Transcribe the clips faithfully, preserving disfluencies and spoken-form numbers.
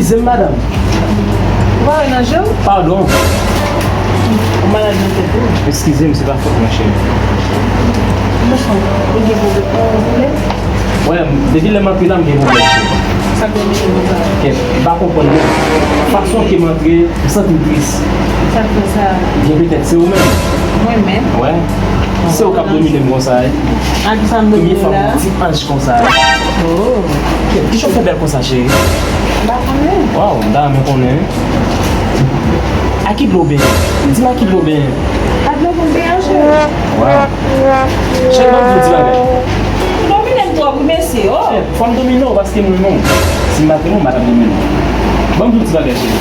Eskize m, madanm. Ou pa wè nan je w? Padon. Ou malad nan tèt ou. Eskize m, se pa fòt mwen, cheri. Mechan, ou gen pwoblèm, ou gen pwoblèm? Wè, depi lè m antre la, m gen pwoblèm, cheri. Sa k fè w gen pwoblèm sa? Kèt, m pa konprann non. Fason ke m antre, m santi m tris. Sa k fè sa? Byen petèt se ou menm. Mwen menm? Wè. Se ou k ap domine m konsa, wi. A kisa m domine w la? Premye fwa m wè yon ti anj konsa. Oh. Kèt, kijan w fè bèl konsa, cheri? M pa konnen. Waw, m ta renmen konnen. A ki dlo w benyen? Di m a ki dlo w benyen. A dlo pou m benyen, cheri. Waw. Cheri, ban m di w ti bagay. Ou domine m twòp, wi, mesye, oh. Kèt, fò m domine w paske m renmen w. Si m pa t renmen w, m pa t ap domine w. Ban m di w ti bagay, cheri.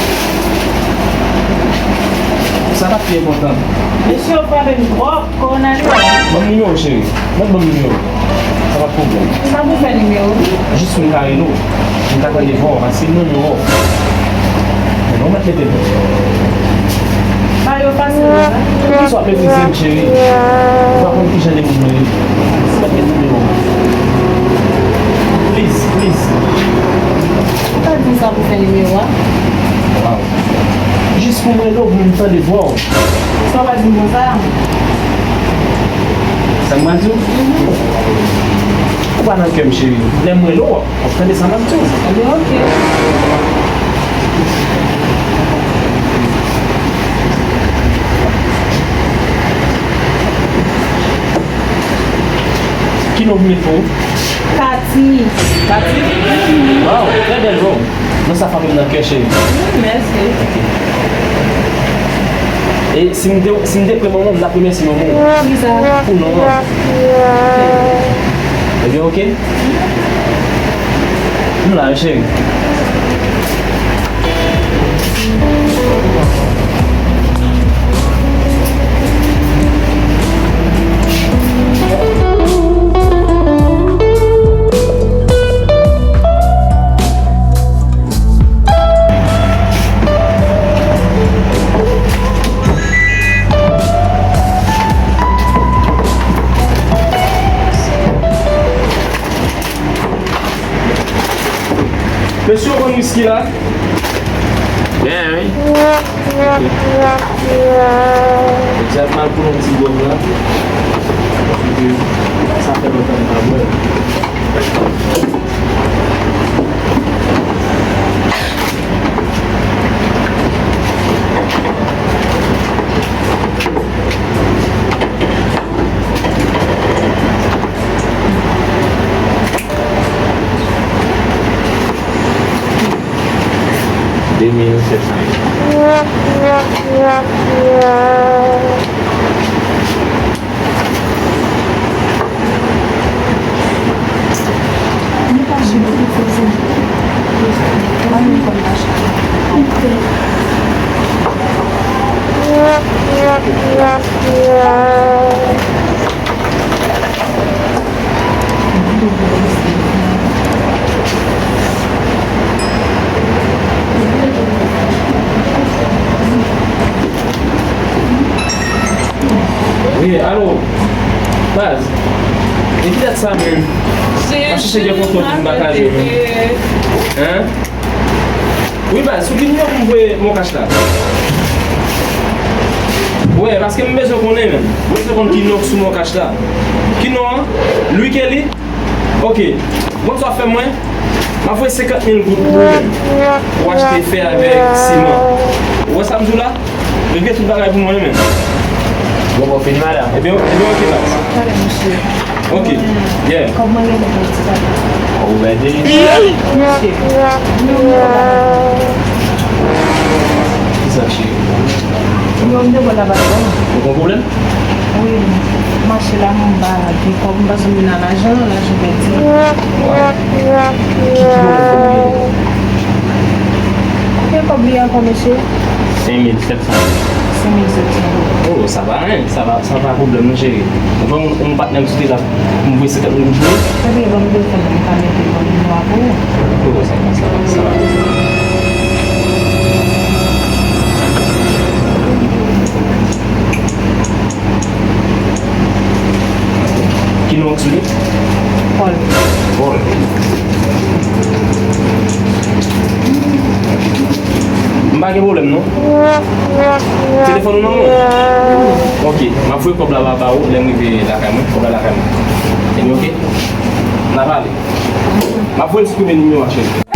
Sa pa t pi enpòtan. Mesye, w frape m twòp. Kowonavirus. Ban m nimewo w, cheri. Mwen ban m nimewo w. Sa pa pwoblèm. Sa pou fè nimewo w? Jis pou m ka rele w. Pou m ka tande vwa w, paske m renmen vwa w. Men non, mèt mete l. Ba yo fasil la. Poukisa w ap meprize m, cheri? Ou pa konn kijan de moun mwen ye. Mèt mete nimewo w. Please, please. Ou pa di m sa pou fè nimewo a? Waw. Jis pou m rele w, pou m tande vwa w. Sa w pa di m konsa? Sa m pral di w? Ou pa nan kè m, cheri. Lè m rele w, w ap tande sa m ap di w. Ebyen, oke. Ki non w met pou ou? Kati. Kati? Waw, trè bèl non. Non sa frape m nan kè, cheri. Mèsi. Ok. E si m te, si m te pre manman m, m t ap remèsye manman w. Poukisa? Pou non an. Ebyen, ok. M la, wi, cheri. Mesye, w konn wiski la? Gen, wi. Jodi a m al pran yon ti gòj la. Paske sa fè lontan m pa bwè. De mil sèt san. Wi, alo. Baz. E ki dat sa menm? M ap chèche gen foto pou m pataje menm. Hein? Wi, baz, sou ki nimewo pou m voye MonCash la? Wè, paske m bezwen konnen menm. M bezwen konn ki non k sou MonCash la. Ki non an? Louis Kelly? Ok. Bon, sa w ap fè mwen? M ap voye senkant mil goud pou ou menm. Pou achte fè avèk siman. Ou wè sa m di w la? Regle tout bagay pou mwen menm. Bon, bon, fini, madanm. Ebyen, ebyen, ok, baz. Talè, mesye. Ok, yeah. Kòb mwen gen pou ti papa. Ou bède? Mesye. Kisa, cheri? Yo, m te bò laba bon. Ou gen pwoblèm? Wi, mache la, m pa gen kòb, m pa janm vin a lajan, lajan pèdi. Ki, ki pwoblèm kòb ou gen? Ki kòb li ankò, mesye? Senk mil sèt san. Senk mil sèt san. Oh, sa pa anyen, sa pa, sa pa pwoblèm non, cheri. Ou fè yon, yon patnè m site la, m voye senkant mil goud pou ou. Ebyen, ban m telefòn nan, m ka mete kòb li a pou ou. Oh, sa va, sa va, sa va. Ki non k sou li? Paul. Paul. Pa gen pwoblèm non. Telefòn ou nan men w? Ok, m ap voye kòb la ba, ba ou lè m rive lakay mwen, kòb la lakay mwen. Ebyen ok. N a pale. M ap voye l siprimen nimewo a cheri.